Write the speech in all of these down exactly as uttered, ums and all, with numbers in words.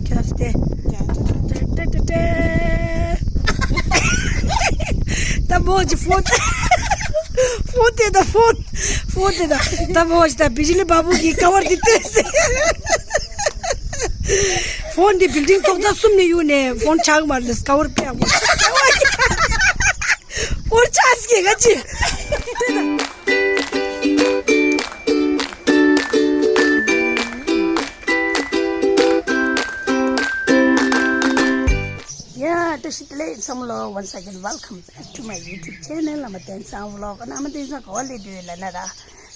ཁྱེད་རང་ཏེ། ད་མོ་ཅི་ཕོན། ཕོན་དེ་ད་ཕོན། ཕོན་དེ་ད་ད་མོ་ཅི་ད་བི་ཇི་ལི་བ་བུ་གི་ཀ་བར་དེ་ལྟོས་སེ། ཕོན་དེ་བིལ་ཌིང་ཐོག་ཚད་གསུམ་ནས་གཡུག་ནས་ཕོན་ཆག་མ་རེད། ཀ་བར་དཔེ་ཡག་པོ། ཀ་བར་ཆག་སི་གེ་ག་ཅི། ཡ། བཀྲ་ཤིས་བདེ་ལེགས་ཚང་མ་ལོ། Once again, welcome back to my YouTube channel. ཨ་མ་བསྟན་སང་ཝི་ལོག་ཨ་མ་བསྟན་སང་ག་བ་སླེབས་འདུག་ལབ་ན་ར།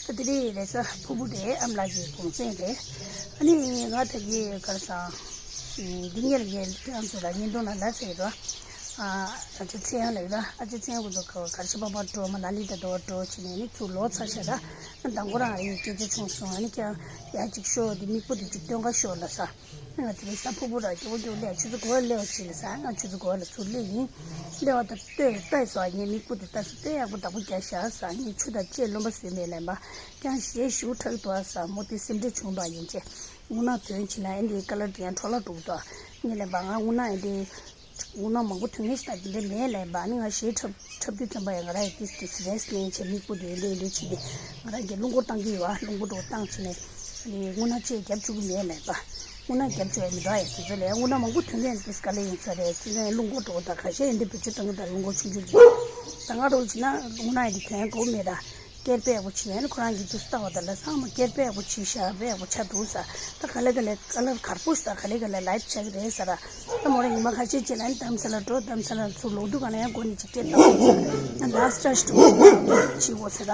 ད་དེ་རིང་རེས་གཟའ་ཕུར་བུ་རེད། ཨ་མ་ལགས་ཀྱི་གུང་སེང་རེད། ཨ་ནི་ང་ད་གི་ག་རེ་ཟེར། འདི་ཉིན་ལ་ངས་ཁྱེད་རང་ཚོ་ལ་བརྙན་ཐུང་ནང་ལབ་ཚར་ཡོད་ར། ཨ་ཅག་ཚེ་དབྱངས་ལབ་ཡོད་ར། ཨ་ཅག་ཚེ་དབྱངས་ཁོ་ཚོ་ག་རེ་ཞིག་པ་པ་འགྲོ། མ་ན་ལི་ད་དོ་འགྲོ་བྱས་ནས་ནི་ཚུར་ལོག་ཚར་ཤག་ར། ཨ་མདང་དགོང་རང་ཨ་ཡིན་སྐད་ཆ་བྱུང་སོང་། ཨ་ནི་ཁྱེད་རང་ཡར་ཅིག་ཤོག་དེ་མིག་སྤུ་དེ་ཅིག་སྟོན་ག་ཤོག་ལབ་ས། ང་དེ་རིང་གཟའ་ཕུར་བུ་ར་སྐྱིད་པོ་སྐྱིད་པོ་སླེབས། ཁྱོད་ཚོ་ག་བ་སླེབས་པ་ཞིག་ལབ་ས། ང་ཁྱོད་ཚོ་ག་བ་ལ་ཚུར་སླེབས་ཡིན། སླེབས་པ་ད་ལྟོས་ལྟོས་སོ། ངས་མིག་སྤུ་དེ་ལྟ་སོ། ལྟོས་ཡག་པོ་བདག་པོ་རྒྱག་ཤག་ཟེར། ངས་ཆུ་དང་ལྕེ་རློན་པ་བཟོས་མེད་ལབ་པ། ཀྱང་ཞེ་ཞུ་ཁྲག་འདུག་ཟེར། མོ་དེ་སེམས་ཁྲལ་བྱུང་བ་ཡིན་ཅེ། རྔུལ་ནག་ཐོན་ཕྱིན་ན་ཨེ་འདི་ཀ་ལར་དེ་ཡང་འཕྲོ་བརླག་འགྲོ་གི་འདུག་ངས་ལབ་པ། ང་རྔུལ་ནག་ཨེ་འདི། རྔུལ་ནག་མང་པོ་ཐོན་ངེས་ཤིག་ད་དེ་འདྲ་མེད་ལབ་པ། ཨ་ནི་ང་ཞེ་ཁྲག་འཁྲབ་དུས་ཙམ་པ་ཡང་ང་རང་ཡང་ཏིས་ཏིས་རེས་ནས་བྱས། མིག་སྤུ་དེ་ལོས་ལོས་བྱས་ཏེ་ང་རང་གི་རླུང་སྐོར་བཏང་གི་ཡོད་ཨ། རླུང་སྐོར་འགྲོ་བཏང་བྱས་ནས་ཨ་ནི་རྔུལ་ནག་ཅེས་རྒྱབ་བཅུག་གི་མེད་ལབ་པ། རྔུལ་ནག་རྒྱབ་བཅུག་ཡ་མི་འདུག་ཨ། ཡ་དེ་ཚོ་ལས་རྔུལ་ནག་མང་པོ་ཐོན་མཁན་ཏིས་ག་ལེ་ཡིན་ས་རེད། ཁྱེད་ཚོ་ཡང་རླུང་སྐོར་འགྲོ་ད་ཁ་ཤས་ཡིན་དེ་བེད་སྤྱོད་གཏོང་གི་ད་རླུང་སྐོར་ཆུང་ཆུང་གི་ད་ང་འགྲོ་བྱས་ན་རྔུལ་ནག་ཡ་དེ་ཐོན་གོ་མེད་ད། སྐྱེར་པ་ཡག་པོ་བྱས་ནས་ཁོ་རང་གི་དུས་ལྟ་བ་དང་ལ་ཚང་མ་སྐྱེར་པ་ཡག་པོ་བྱས་ཤག་དཔེ་ཡག་པོ་ཆགས་འདུག་ཟེར། ད་ག་ལེ་ག་ལེ་ཀ་ལར་དཀར་པོ་ཞིག་ད་ག་ལེ་ག་ལེ་ལའིབ་ཆགས་ཀྱི་རེད་ཟེར། ད་མོ་རང་ཉི་མ་ཁ་ཤས་ཅིག་ལ་ནི་རྡ་རམ་ས་ལ་འགྲོ། རྡ་རམ་ས་ལ་ཚུར་ལོག་དུས་ག་ལ་ཡང་སྒོ་ནས་ཅིག་སྐད་བཏང་ཟེར། ད་ལ་སི་ཊྲ་ཞིག་འགྲོ་བྱེད་དགོས་ཟེར།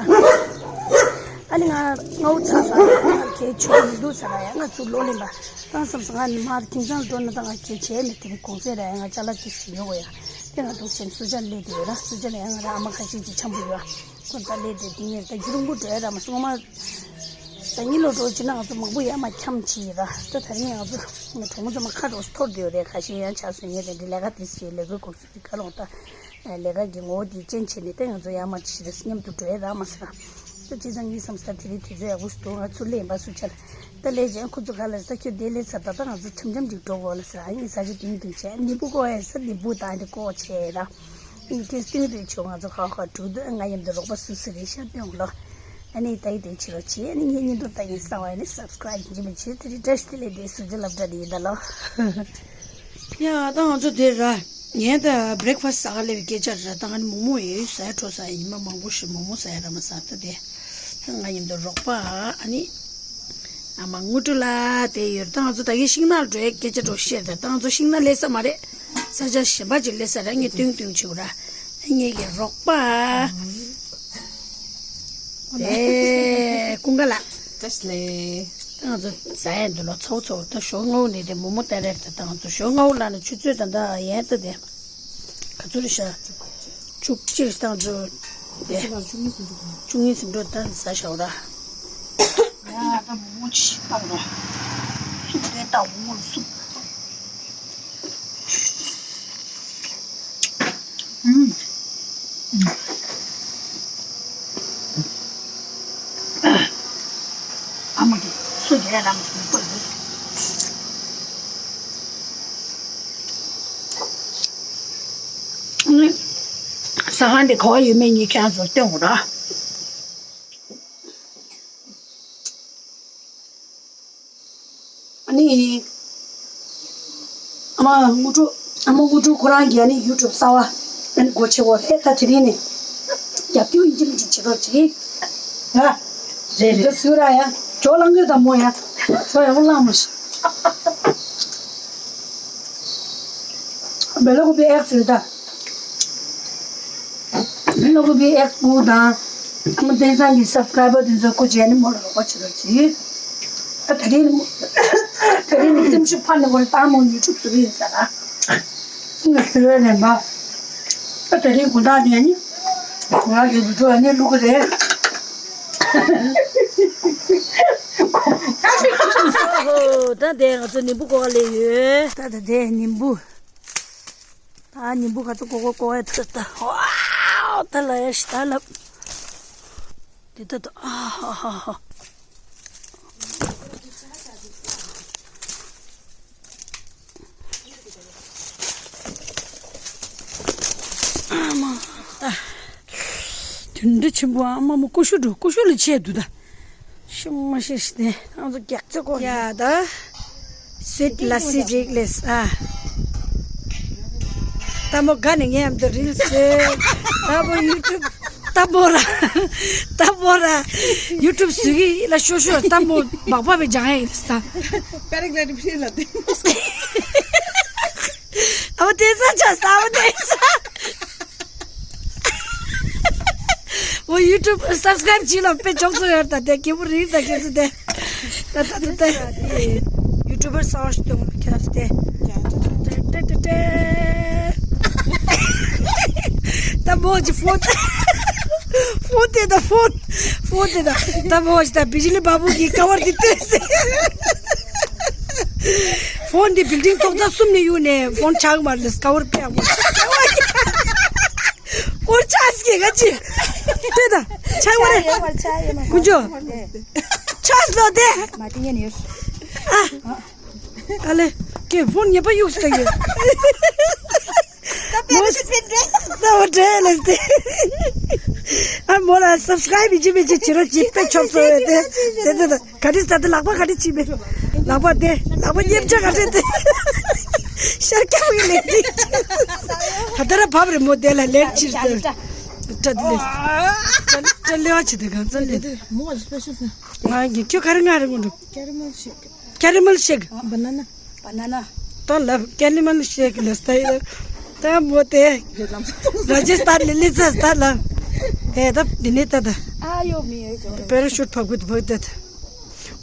ཨ་ནི་ང་སྔ་བོ་ཚར་ས་ལ་ང་གལ་ཆེ་བ་མི་འདུག་ཟེར། ཡང་ང་ཚུར་ལོག་ལེན་པ་ད་བསམ་སོང་། ང་ཉི་མ་ཁྱིམ་ཚང་ལ་འགྲོ་ན་ད་ང་གལ་ཆེ་མེད། དེ་རིང་གུང་སེང་རེད། ཡང་ང་ཅ་ལག་ཅིག་ཞིག་ཉོ་དགོས་ཡ། དེ་ང་འདུག་སེ་སུ་ཇ་སླེབས་དེ་ཡོད་ར། སུ་ཇ་ལ་ཡང་ང་རང་ཨ་མ་ཁ་ཤས་ཀྱི་འཆམ་པོ་ཡོད། ཁོ་ད་སླེབས་དེ་དེ་ངས་ད་རྒྱུན་རིང་པོ་འགྲོ་ཡ་ར་མ་སོང་མ། ད་ཉིན་ལོ་འགྲོ་བྱེད་ན་ང་ཚོ་མང་པོ་ཡ་མ་འཁྱམ་ཆེ་ཡི་ར། ད་ད་རིང་ང་ཚོ་ང་གྲོགས་མོ་ཚོ་མ་ཁ་རོགས་འཐོར་དེ་ཡོད་རེད། ཁ་ཤས་ཡང་ཆགས་སོང་། ངས་དེ་འདྲའི་ལས་ཀ་དེ་བྱེད་ལས་ཀའི་གོ་སྐབས་དེ་ག་ལོང་ད། ལས་ཀ་གི་ངོ་བོ་དེ་ཅན་བྱས་ནས་ད་ང་ཚོ་ཡ་མ་ཅི་རེད་མཉམ་དུ་འགྲོ་ཡ་ར་མ་ཟེར། ད་བྱས་ཙང་ངའི་བསམ་ས་དེ་རིང་དུས་ཚོད་ཡག་པོ་ཞིག་འདུག་ང་ཚུར་སླེབས་ཡིན་པ་སུ་ཆ་ལ། ད་ལས་ཅན་ཁོ་ཚོ་ག་ལ་ད་ཁྱོད་དེ་ལས་ཚར་ད་ད་ང་ཚོ་འཆམ་འཆམ་ཅིག་འགྲོ་དགོས་ལ་ཟེར། ཨ་ནི་ཟ་ཅིག་དུང་དུང་བྱས། ནི་བུ་ཀོ་ཨེ་ཟེར། ནི་བུ་ད་འདི་ཀོ་བྱས་ར། ཨིན་ཀེས་ཏིང་རེ་ཆོ་ང་ཚོ་ཁ་ཁ་དྲུག་དུ་ང་མཉམ་དུ་རོགས་པ་སུ་སུ་རེད་ཤ་སྟོན་ལོ། ཨ་ནི་ད་ཡི་དེ་ཕྱི་རོ་ཆེ། ཨ་ནི་ངའི་བརྙན་ཐུང་ལྟ་ཡིན་བསམ་པ་ཡིན་ན་སབ་སི་ཀ་རའིབ་ཡིན་གཅིག་མིན་གཅིག་དེ་རིང་བཀྲ་ཤིས་བདེ་ལེགས་དེ་སུ་ཇི་ལབ་འདྲ་དེ་ཡིན་ད་ལོ། ཡ་ད་ང་ཚོ་དེ་ར་ངས་ད་བྷི་རེག་ཕ་སི་ཟ་ག་སླེབས་པའི་སྐད་ཆ་ར། ད་ང་ནི་མོག་མོག་ཡོད་ཟ་ཡ་འགྲོ་ཟ་ཡ། ཉི་མ་མང་པོ་ཞིག་མོག་མོག་ཟ་ཡ་ར་མ་ཟ་ད་དེ། ད་ང་མཉམ་དུ་རོགས་པ་ཨ་ནི། ཨ་མ་དངོས་གྲུབ་ལགས་དེ་ཡོད། ད་ང་ཚོ་ད་གིན་ཤིང་ནགས་འགྲོ་ཡའི་སྐད་ཆ་འགྲོ་བཤད་ད། ད་ང་ཚོ་ཤིང་ནགས་སླེབས་ས་མ་རེད། ས་ཆ་གཞན་པ་ཅིག་སླེབས་ས་རེད། ངས་སྟོན་སྟོན་བྱེད་དགོས་ར། ངེད་ཀྱི་རོགས་པ་དེ་ཀུན་དགའ་ལགས། བཀྲ་ཤིས་བདེ་ལེགས། ད་ང་ཚོ་ཟ་ཡ་འདུག་ལོ། ཚོགས་ཚོགས་ད་ཞོགས་སྔ་པོ་ནས་དེ་མོག་མོག་སྟེར་རེད། ད་ད་ང་ཚོ་ཞོགས་སྔ་པོ་ལ་ནི་ཆུ་ཚོད་ད་ད་ཡན་ད་དེ། ག་ཚོད་རེད་ཤག་བཅུ་གཅིག་རེད། ད་ང་ཚོ་དེ་བཅུ་གཉིས་ཟིན་འགྲོ། བཅུ་གཉིས་ཟིན་འགྲོ་ད་ཟ་བཞག་ར། ཡ་ད་མོག་མོག་ཅིག་བཏང་ར། སུབ་དེ་ད་མོག་མོག་སུབ། ཨུམ། ཨ་མ་གི་སུ་རྒྱལ་རང་གི་པོ་ཡོད། ཟ་ཁང་དེ་ག་བ་ཡོད་མེད་ངས་ཁྱེད་རང་ཚོར་སྟོན་དགོས་ར། ཨ་ནི། ཨ་མ་དངོས་གྲུབ། ཨ་མ་དངོས་གྲུབ་ཁོ་རང་གིས་ཨ་ནི་ཡུ་ཊུབ་གསར་པ་ཨ་ནི་སྒོ་ཕྱེ་བ་རེད། ད་དེ་རིང་ནས་རྒྱབ་སྐྱོར་ཡིན་གཅིག་མིན་གཅིག་བྱེད་རོགས་གྱིས། ཡ། རེད་རེད། ད་སུ་ར་ཡ། ཇོ་ལང་གི་དང་མོ་ཡ། ཇོ་ཡག་པོ་ལང་མ་ཤི། བེ་ལོ་ཀོ་པི་ཨེག་སི་རེད་ད། ལོ་ཀོ་པི་ཨེག་སི་པུ་དང་། ཨ་མ་བསྟན་སང་གི་སབ་སི་ཀ་རའི་བར་དེ་ཚོ་སྐུ་མཁྱེན་ནི་མོ་ལ་རོགས་པ་བྱེད་རོགས་གྱིས། ད་དེ་རིང་ནི་དེ་རིང་ནི་སེམས་ཤུགས་འཕར་ནས་ཁོ་རང་ཏང་མོ་ཡུ་ཊུབ་བཟོ་གི་ཡིན་ཟེར་ལ། ངས་ཟེར་བའི་ལན་པ། ད་དེ་རིང་དགོང་དག་ནས་ནི་ང་གི་བི་ཌིའོ་ནི་བླུག་གི་རེད། ཨོ་ཧོ། ད་དེ་ང་ཚོ་ནིམ་བུ་ཀོ་བ་ལས་ཡོད། ད་ད་དེ་ནིམ་བུ། ད་ཉིན་བུ་ག་ཚོད་གོ་གོ་གོ་ཡ་ཐུར་ད། ཝའོ། ད་ལ་ཡ་ཤི་ད་ལབ། དེ་ད་ད་ཨ་ཧ་ཧ་ཧ། འདི་ཆེན་པོ་ཨ་མ་མོ་ཀུ་ཤུ་འགྲོ་ཀུ་ཤུ་ལ་ཆས་འདུག་ད། ཤི་མ་ཤི་ཤི་དེ་ང་ཚོ་རྒྱག་ཚེ་གོ་ཡ་ད། སི་ལ་སི་ཅིག་ལེས་ཨ། ད་མོ་ག་ནས་ངས་ཨམ་དུ་རིལ་སེ། ད་མོ་ཡུ་ཊུབ་ད་མོ་ར། ད་མོ་ར། ཡུ་ཊུབ་སུ་གི་ལ་ཤོ་ཤོ་ད་མོ་མག་པ་བའི་ཇང་ཡིན་ད། པེ་ར་གི་ལའི་ཊི་བཤད་ལ་དེ། ཨ་བ་དེ་ས་ཆ་ས་བ་དེ་ས། འོ་ཡུ་ཊུབ་སབ་སི་ཀ་རེབ་བྱིས་ལ་དཔེ་ཅོག་ཚོ་ཡོད་ད་དེ་སྐྱེ་བོ་རིགས་ད་སྐྱེ་ཚོ་དེ། ད་ད་ད་ད། ཡུ་ཊུབ་པར་གསར་པ་ཞིག་གཏོང་ཁྱེད་རང་ཚོ་དེ། ཏེ་ཏེ་ཏེ། ད་མོ་ཅི་ཕོན། ཕོན་དེ་ད་ཕོན། ཕོན་དེ་ད་ད་མོ་ཅི་ད་བི་ཇི་ལི་བ་བུ་གི་ཀ་བར་དེ་ལྟོས་སེ། ཕོན་དེ་བིལ་ཌིང་ཐོག་ཚ་གསུམ་ནས་གཡུག་ནས་ཕོན་ཆག་མ་རེད་ཀ་བར་པེ་ཡག་པོ། སྐོར་ཆགས་ཀྱི་ག་ཅི། དེ་ད་ཆག་མ་རེད། ཀུ་ཅོ། ཆགས་ལོ་དེ། མ་ཏི་ཉན་ཡོད། ཨ། ཨ་ལེ། ཀེ་ཕོན་ཉེས་པ་གཡུག་ས་ཡོད། ད་བྲེལ་ལེ་སྟེ། ཨ་མོ་ལ་སབ་སི་ཀ་རེབ་བྱེད་མི་བྱེད་བྱེད་རོགས་བྱེད་པའི་ཆོག་ཚོ་ཡོད་དེ། དེ་དེ་དེ་ག་དྲི་ས་དེ་ལག་པ་ག་དྲི་བྱེད་པའི། ལག་པ་དེ་ལག་པ་གཉིས་ཆ་ག་དྲི་དེ། ཤར་སྐྱ་བའི་ལས་དེ། ད་ལྟ་ར་བབ་རེ་མོ་དེ་ལ་ལེར་ཕྱིར་དེ། ཏྲ་དེ་ལེ། ཏྲ་ལེ་བ་བྱེད་དེ་གང་ཚ་ལེ། ང་གི་ཁྱོད་ག་རེ་ང་རེ་ངོ་འགྲོ། ཀེ་ར་མལ་ཤེག་ཀེ་ར་མལ་ཤེག་བ་ན་ན། བ་ན་ན། ད་ལབ་ཀེ་ར་མལ་ཤེག་ལ་སྟ་ཡ། ད་མོ་དེ། ར་ཇེ་སྟ་ལི་ལི་ཙ་སྟ་ལབ། དེ་ད་འདི་ནས་ད་ད། ཨ་ཡོ་མི་ཡོ་གྱོ་རེ། པེ་ར་ཤུཊ་ཕབ་གི་ཕབ་ད་ད།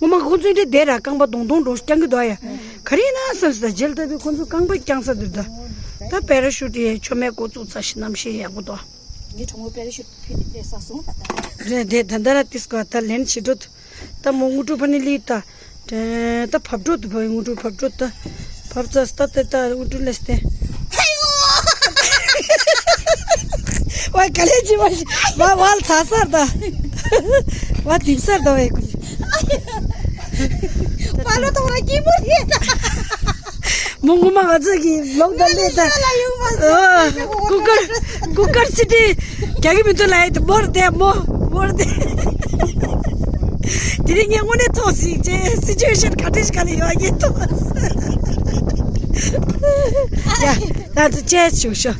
ངོ་མ་ཁོ་ཚོའི་འདྲེ་དེ་ར་རྐང་པ་གདོང་གདོང་འགྲོ་རྐྱང་གི་འདུག་ཡ། ག་རེ་ཡིན་ན་བསམ་སི་ད་རྗེས་ལ་ད་དུ་ཁོ་ཚོ་རྐང་པ་རྐྱང་ས་འདུག་ད། ད་པེ་ར་ཤུཊ་ཡེ་ཆོ་མེད་འགོ་བཙུགས་ཚ་ཤི་རྣམ་ཤེས་ཡག་པོ་འདུག་ངའི་གྲོགས་མོ་པེ་ར་ཤུཊ་ཕི་ནི་ལས་ས་སོང་ད་ད། རེད་དེ་ད་ད་ར་ཏིས་གོ་ད་ལན་ཤི་འགྲོ། ད་མོ་དངོས་གྲུབ་ཕ་ནི་ལི་ད། ད་ཕབ་འགྲོ་དུ་བ་དངོས་གྲུབ་ཕབ་འགྲོ་ད། ཕབ་ཙ་སྟ་ཏེ་ད་དངོས་གྲུབ་ལས་ཏེ། ཝ་ག་ལེ་ཅི་བ་ཞི་བ་བ་ལ་ཚ་སར་ད། བ་དིམ་སར་ད་བ་ཡེ་ཀུ། པ་ལོ་ཏོ་ར་ཀི་མོ་རེ་ད། མོ་ངོ་མ་ང་ཚོ་གི་ལོག་ད་ལེ་ད། ཨ། ཀུ་ཀར་ཀུ་ཀར་སི་ཊི་རྒྱག་གི་མི་འདུག་ལ་ཡེ་ད་མོར་དེ་མོ་མོར་དེ། དེ་རིང་ངས་དངོས་གནས་ཐོག་སི་ཅེ་སི་ཅུ་ཨེ་ཤན་ག་འདྲ་ཞིག་ག་ལ་ཡོད་ངས་ཐོག་ཡ། ད་ཚོ་ཅེས་ཞུ་ཤོ།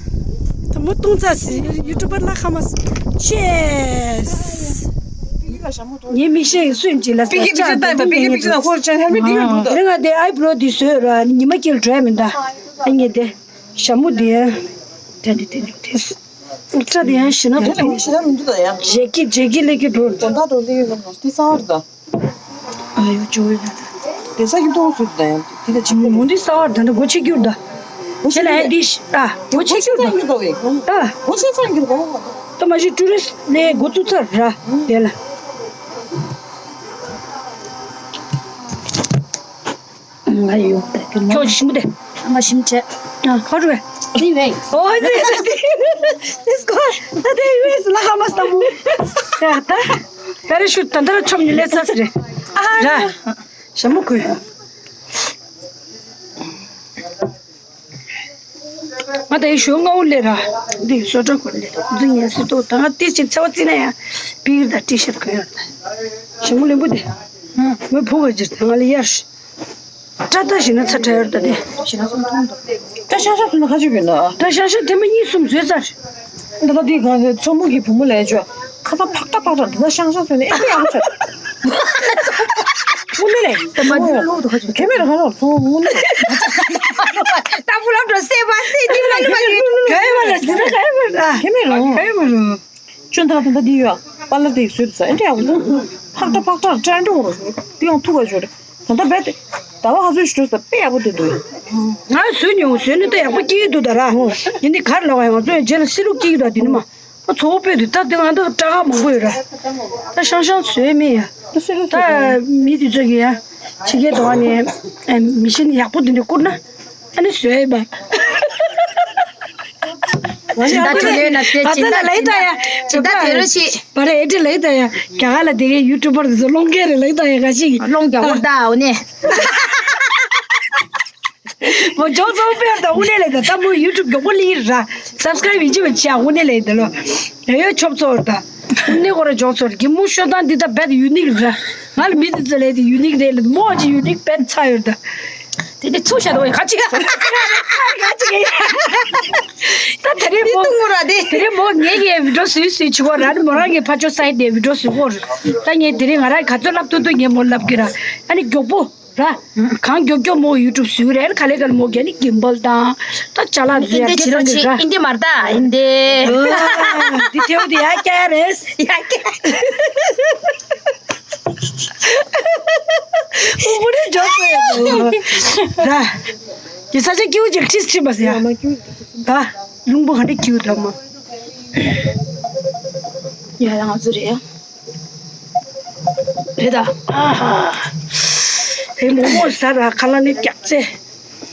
ད་མོ་ཏུང་ཙ་སི་ཡུ་ཊུབ་པར་ལ་ཁ་མ་སི་ཅེས། ངའི་མིག་ཤེལ་སུན་ཅི་ལ་པིག་གི་པིག་ཅི་ད་པིག་གི་པིག་ཅི་ད་ཧོར་ཅན་ཧ་མི་དེ་གི་འདུག་ད། རེ་ང་དེ་ཨའི་བྷ་རོ་དེ་བཟོས་ར་ཉི་མ་སྐྱིལ་འགྲོ་ཡ་མིན་ད། ཨ་ངས་དེ་ཞྭ་མོ་དེ་དེ་དེ་དེ་དེ་ཨུ་ཏྲ་དེ་ཡང་ཞི་ན་དེ་ལ་ཞི་ན་མི་འདུག་ད་ཡང་། ཇེ་ཀི་ཇེ་ཀི་ལེ་ཀི་འགྲོ། དོན་དག་དོན་དེ་ཡོད་ལ་དེ་ས་བར་ད། ཨ་ཡོ་ཅོ་ཡ། དེ་ས་གི་མཐོང་ཟེར་ད་ཡང་དེ་ལ་ཆིག་མོ་འདི་ས་བར་ད་འདི་སྒོ་ཕྱེ་རྒྱུར་ད། ཆེ་ལ་ཨེ་འདི་ཤི་ད་སྒོ་ཕྱེ་རྒྱུར་ད། ད་སྒོ་ཕྱེ་ཚར་གྱི་རེད་གོ། ད་མ་གཞི་ཊུ་རི་སི་ལས་འགོ་བཙུགས་ཚར་ར་དེ་ལ། ང་ཡོད་ད་ཁྱོད་ཞིམ་པོ་དེ། ང་ཞིམ་བྱས། ཨ་ཁ་རུ་བས། དེ་བས། ཨོ་དེ་དེ་དེ་སྐོར་ད་དེ་ཡུ་ཨེས་ལ་ཧ་མ་སྟ་མོ། ད་ད་པེ་ར་ཤུཊ་ད་འདར་ཆོམ་ནི་ལས་ཚ་སི་རེད། ར་ཞྭ་མོ་ཁོས། ང་ད་ཡི་ཞོ་ལྔ་བོ་ལས་ར། འདི་སོ་ཏྲ་ཁོ་ལས་འཛིན་ཡས་སི་ཏོ་ད་ང་ཏི་ཅིག་ཚ་བ་རྩི་ན་ཡ། པིར་ད་ཏི་ཤར་ཁོ་ཡ། ཞྭ་མོ་ལེན་པོ་དེ། མོས་བུ་ག་ཅིར་ད་ང་ལ་ཡར་ཤི། སྐྲ་ད་ཞིག་ན་ཚ་ཁྲ་ཡོད་ད་དེ། ཞིག་ན་ཚ་མཐོང་འདུག་སྐྲ་ཤང་ཤང་ཚོས་ན་ཁ་ཆུ་བིན་ན། སྐྲ་ཤང་ཤང་ཐེངས་མ་གཉིས་གསུམ་བཟོས་ཚར། ད་ལྟ་དེ་གང་ཚེ་མཚོ་མོ་གི་བུ་མོ་ལས་ཅོ། ཁ་ཚ་ཕག་ཏྲ་ཕག་ཏྲ་འདི་ན་ཤང་ཤང་ཚོས་ན་ཨེ་ཡག་ཆོ། དངོས་གནས་ལས། ད་མ་འདི་ལོག་ཏུ་ཁ་ཆུ། ཁེ་མེད་ར་ཁ་ལོག་སོང་དངོས་གནས། ད་བུ་ལོག་འགྲོ་སེ་བ་སེ་འདི་ལ་ལུ་བ་ལུ། ག་ཡོད་མ་རེད་འདི་ན་ག་ཡོད་མ་རེད། ཁེ་མེད་ར། ག་ཡོད་མ་རེད། ཁྱོད་ད་ད་ད་འདི་ཡོད་པ་ལ་དེ་བཟོས་ཚ་ཨེ་འདྲ་ཡག་པོ་ཕག་ཏྲ་ཕག་ཏྲ་ཏྲ་འགྲོ་རོ་འདི་ཡང་ཐུག་ག་ཞོར་ད་ད་བས་ཏེ་ཟླ་བ་ཧ་ཚོད་ཞོར་ས་དཔེ་ཡག་པོ་དེ་འདུག་ང་བཟོས་མྱོང་བཟོས་ནི་ད་ཡག་པོ་སྐྱེས་འདུག་ད་ར་ཡིན་འདི་གར་ལ་བ་ཡང་བཟོས་རྗེས་ལ་སི་རུ་སྐྱེས་འདུག་འདི་ནི་མ་ཨ་ཚོ་བོ་དཔེ་འདུག་ད་དེ་ང་ད་སྐྲ་ཁ་མང་པོ་ཡོད་ར་ད་ཤང་ཤང་བཟོས་མེད་ཡ་ད་མི་དེ་ཚོ་གི་ཡ་ཕྱི་རྒྱལ་དུ་བ་ནས་མི་ཤེས་ནི་ཡག་པོ་དེ་འདྲ་བསྐུར་ན། ཨ་ནི་བཟོས་པ། སྦྱིན་བདག་དྲི་ལོས་ན་དེ་སྦྱིན་བདག་ལ་ཡི་ད་ཡ། སྦྱིན་བདག་དེ་རུ་ཤི། བ་རེ་ཨེ་ཏི་ལ་ཡི་ད་ཡ། རྒྱ་གར་ལ་དེ་གའི་ཡུ་ཊུབ་པར་དེ་ཚོ་སློང་མཁན་རེད་ལ་ཡི་ད་ཡ་ག་ཞིག་སློང་རྒྱག་པོ་ད་འོ་ནས། མོ་ཇོ་ཚོ་པེར་ད་དངོས་གནས་ལ་ད་ད་མོ་ཡུ་ཊུབ་མགྱོགས་པོ་ལི་ར། སབ་སི་ཀ་རེབ་ཡིན་གཅིག་མ་བྱས་དངོས་གནས་ལ་ཡི་ད་ལོ། ཡ་ཡོ་ཆོབ་ཚོར་ད། ནི་ཁོ་ར་འཇོག་ཚོར་གི་མོ་ཤོ་དང་འདི་ད་བེད་ཡུ་ནིག་ར། ང་ལ་མི་འདི་ཚོ་ལས་དེ་ཡུ་ནིག་རེད་ལ་མོ་ཅི་ཡུ་ནིག་བེད་ཚ་ཡོད་ད། དེ་ནི་ཚུགས་ཤ་དོ་ཁ་ཅིག་ཁ་ཅིག་ད་དེ་རིང་མོ་ཏུང་ར་དེ། དེ་རིང་མོ་ངེད་ཀྱི་བི་ཌིའོ་སུས་སུས་བྱེད་གོ་ར་ནི་མོ་རང་གི་ཕ་ཆོ་སའི་དེ་བི་ཌིའོ་སུས་གོ་ར། ད་ངས་དེ་རིང་ང་རང་ག་ཚོད་ལབ་ཐུབ་ཐུབ་ངས་མོ་ལབ་གི་ར། ཨ་ནི་མགྱོགས་པོ། ར། གང་མགྱོགས་མགྱོགས་མོ་ཡུ་ཊུབ་བཟོས་རེད་ག་ལེ་ག་ལེ་མོ་ག་ནི་གིམ་བལ་དང་། ད་ཅ་ལག་བཟོས་ཡ་ཨིན་དེ་ཇི་རང་ཅིག་ར། ཨིན་དེ་མར་ད་ཨིན་དེ། འདི་ཐེའུ་དེ་ཡ་ཀྱ་རེས། ཡ་ཀྱ། ཨུ་མུ་རེ་འཇོག་སོ་ཡ་མོ། ར། ཡི་ས་ཆ་ཀྱིའུ་ཅིག་ཁྲིས་ཁྲིས་མ་ཟེ་ཡ། ད། ལུང་པོ་ག་འདྲ་ཀྱིའུ་ད་མོ། ཡ་ཡང་ཚུ་རེད། རེད་ད། ཨ་ཧ། དེ་མོག་མོག་ཟ་ར་ཁ་ལ་ནི་རྒྱག་ཚེ།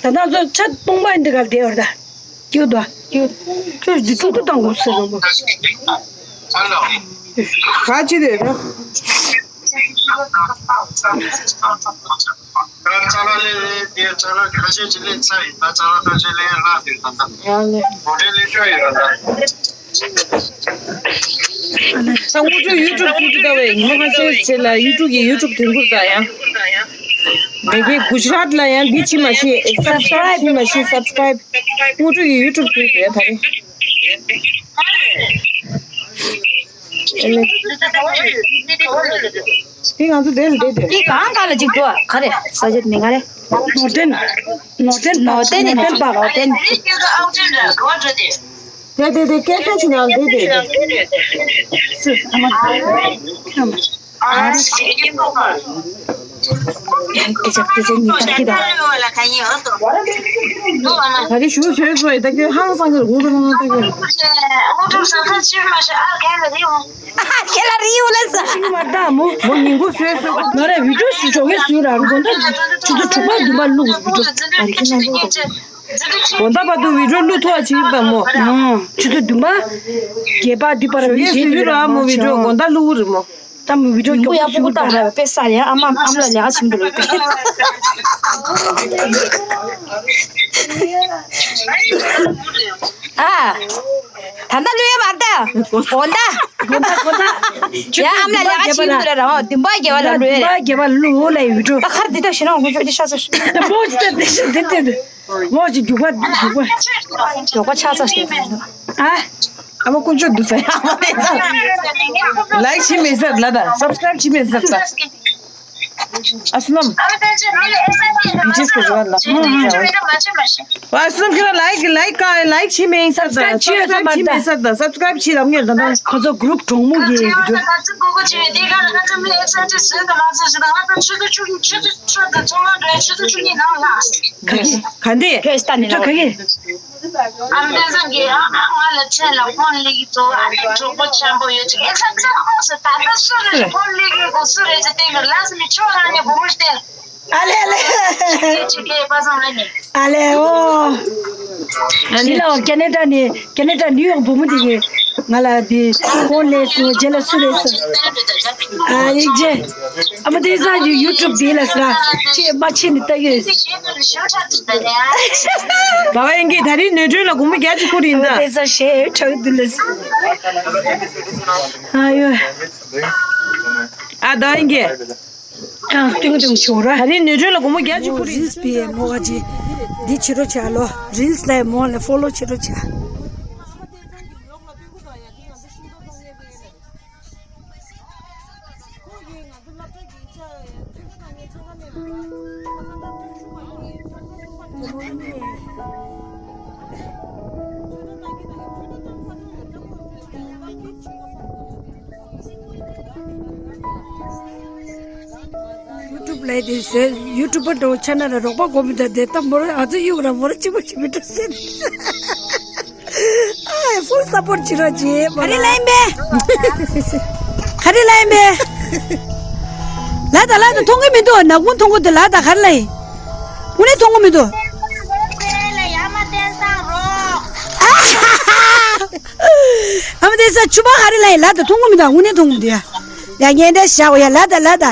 ད་ནང་ཚོ་ཆ་སྟོང་པ་འདི་ག་བསྡད་ཡོད་ད། ཀྱིའུ་ད། ཀྱིའུ། ཁྱོད་འདི་ཐུག་ཐུག་བཏང་དགོས་ཟེར་རོ་མོ། ག་ཅི་རེད་ད། ད་ཅ་ལག་ལེན་ལེན་དེ་ཅ་ལག་ཁ་ཤས་ཅིག་ལེན་ཚར་ཡིན་ད་ཅ་ལག་ཁ་ཤས་ལེན་ལ་དེ་ད་ད། ཡང་ལེ། མོ་ཊའི་ལེན་ཤོག་ཡོད་ད། ད་དངོས་གྲུབ་ཡུ་ཊུབ་ཚུགས་ཀྱི་ད་བས་ཉི་མ་ཁ་ཤས་ཅིག་ལ་ཡུ་ཊུབ་ཀྱི་ཡུ་ཊུབ་དོན་ཁུར་ད་ཡང་། མེ་གེ་གུ་ཇི་རཱཏ་ལ་ཡང་འདི་ཕྱི་མ་ཤེས་སབ་སི་ཀ་རེབ་ཕྱི་མ་ཤེས་སབ་སི་ཀ་རེབ། དངོས་གྲུབ་ཀྱི་ཡུ་ཊུབ་ཚུགས་ཡོད་ད་རེད། དེ་ང་ཚོ་དེ་ལ་བསྡད་དེ། དེ་གང་ག་ལ་ཅིག་འགྲོ་ག་རེ་ས་ཆ་མི་ག་རེ། ནོར་ཏན། ནོར་ཏན་ནོར་ཏན་པ་ནོར་ཏན། དེ་དེ་དེ་སྐད་ཆ་ཆུ་ནང་དེ་དེ་དེ། སུ་ཨ་མ། ཨ་རེ། སྐད་ཆ་ཆུ་ནང་དེ་དེ། ད་རེས་ཞུ་བཟོས་བཟོས་ད་ཁྱོད་ཧང་སང་གི་འུ་ཐུང་ཧང་ཏོ་གི། ཁྱེད་ལ་རི་ཡོད་ལ་ས། ཤི་མ་ད་མོ་མོ་ཉིན་གུང་བཟོས་བཟོས་གོ། ང་རེ་བི་ཌིའོ་ཞུ་ཆོག་གི་བཟོས་ར་དགོན་ད་ཆུ་ཚོད་དྲུག་པ་བདུན་པ་བླུག་བི་ཌིའོ་ཨ་རི་ཁྱེད་རྣམ་པ། དགོན་ད་བར་དུ་བི་ཌིའོ་བླུག་ཐུབ་པ་བྱེད་པ་མོ། ཆུ་ཚོད་བདུན་པ། བརྒྱད་པ་བདུན་པ་ར་བི་ཌིའོ་བཟོས་ར་མོ་བི་ཌིའོ་དགོན་ད་བླུག་རེ་མོ། ད་མི་བི་ཌིའོ་མགྱོགས་པོ་ཡག་པོ་བཏང་ར་དཔེ་ས་ཡ་ཨ་མ་ཨ་མ་ལ་ལས་ཀ་བྱེད་མི་འདུག་ལོས་པས། ཨ། ད་ལྟ་བླུག་ཡ་མ་རེད་ད། དགོང་ད། དགོང་ད་དགོང་ད། ཡ་ཨ་མ་ལ་ལས་ཀ་བྱེད་མི་འདུག་ར་ར་ཨོ་བདུན་པ་བརྒྱད་པ་ལ་བླུག་ཡ་རེད། བདུན་པ་བརྒྱད་པ་བླུག་ལ་ཡི་བི་ཌིའོ། ད་ཁར་འདི་ལྟ་ཞེ་ན་ངོ་ཅོག་ཅི་ཤ་ཚ་ཤི། ད་མོ་ཅི་ད་འདི་ཤི་འདི་འདི་འདི། མོ་ཅི་རྒྱུག་པ་རྒྱུག་པ། རྒྱུག་པ་ཆགས་ཚར་ཤི། ཨ། ཨ་མ་དཀོན་མཆོག་འདུག་ས་ཡ་ཨ་མ་དེ་ཚ། ལའིཀ་བྱེད་མེད་ཟེར་ལ་ད་སབ་སི་ཀ་རེབ་བྱེད་མེད་ཟེར་ད། ཨ་སུ་ནམ། བི་ཇི་སི་གི་རུ་བ་ལ། ཨ་སུ་ནམ་ཁྱོད་རང་ལའིཀ་ལའིཀ་ཀ་ལའིཀ་བྱེད་མེད་ཟེར་ད་སབ་སི་ཀ་རེབ་བྱེད་མེད་ཟེར་ད་སབ་སི་ཀ་རེབ་བྱེད་ལབ་ངེས་ད་ད། ཁོ་ཚོ་གུ་རུབ་གྲོགས་མོ་གི་བི་ཌིའོ། ག་འདི། ཁྱོད་ལྟ་ནི་ལ། ག་འདི། ཁྱོད་ལྟ་ནི་ལ། ཨ་མ་བསྟན་བཟང་གིས་ཨ་ང་ལ་མཚན་ལ་ཕོན་སླེབས་ཀྱི་འདུག་ཨ་ནི་གྲོགས་པོ་འཆམ་པོ་ཡོད་ཅིག་ཨེ་ཚ་ཚ་ཧོ་སི་ད་ལྟ་སུ་རེད་ཕོན་སླེབས་ཀྱི་གོ་སུ་རེད་ཅེས་བསྟན་གི་ལ་སི་མི་ཆོ་རང་ནས་བུ་མོ་བསྟན། ཨ་ལེ་ཨ་ལེ། ཅིག་གི་པ་སང་ལ་ནི། ཨ་ལེ་ཨོ། ཞི་ལ་ཨོ་ཁེ་ནེ་ཌ་ནས་ཁེ་ནེ་ཌ་ནིའུ་ཡོག་བུ་མོ་དེ་གིས་ང་ལ་དེ་ཕོན་སླེབས་སོང་རྗེས་ལ་སུ་རེད་ཟེར། ཨ་ཡིག་རྗེས། ཨ་མ་དེ་ས་ཡུ་ཡུ་ཊུབ་དེ་ལ་ས་ཅེས་མ་ཆེ་ནི་ལྟ་གི་ཡོད། བ་བ་ཡིན་གྱི་ད་རིང་ནོར་སྒྲོན་ལ་སྒོར་མོ་བརྒྱ་ཅིག་བསྐུར་ཡིན་ད། ཨ་ཡོ། ཨ་ད་ཡིན་གྱི། ཨ་ཏུང་ཏུང་ཆོག་ར། ད་རིང་ནོར་སྒྲོན་ལ་སྒོར་མོ་བརྒྱ་ཅིག་བསྐུར་ཡིན་ད། རིལ་སི་བི་ཨེ་མོ་བ་ཅི། འདི་བྱེད་རོགས་བྱ་ལོ། རིལ་སི་ལ་མོ་ལ་ཕོ་ལོ་བྱེད་རོགས་བྱ། ཡུ་ཊུབ་ལས་དེ་ཟེར་ཡུ་ཊུབ་པར་འགྲོ་ཆ་ན་ར་རོགས་པ་གོ་མི་འདྲ་དེ་ད་མོ་ར་ཨ་ཚོ་གཡུག་ར་མོ་ར་གཅིག་པ་གཅིག་མི་འགྲོ་ཟེར། ཨ་ཕུལ་སཔོར་བྱེད་རོགས་བྱེད་མོ་ར། ག་རེ་ལ་ཡིན་པས། ག་རེ་ལ་ཡིན་པས། ལ་ད་ལ་ད་མཐོང་གི་མི་འདུག་ནག་ཁུང་མཐོང་གི་འདུག་ལ་ད་ག་རེ་ལ་ཡིན། དངོས་གནས་མཐོང་གི་མི་འདུག་ཨ་མ་དེ་ས་ཆུ་པ་ག་རེ་ལ་ཡིན་ལ་ད་མཐོང་གི་མི་འདུག་དངོས་གནས་མཐོང་གི་མི་འདུག་ཡ། ཡ་ངན་འདྲ་བཞག་ཡ་ལ་ད་ལ་ད། ད་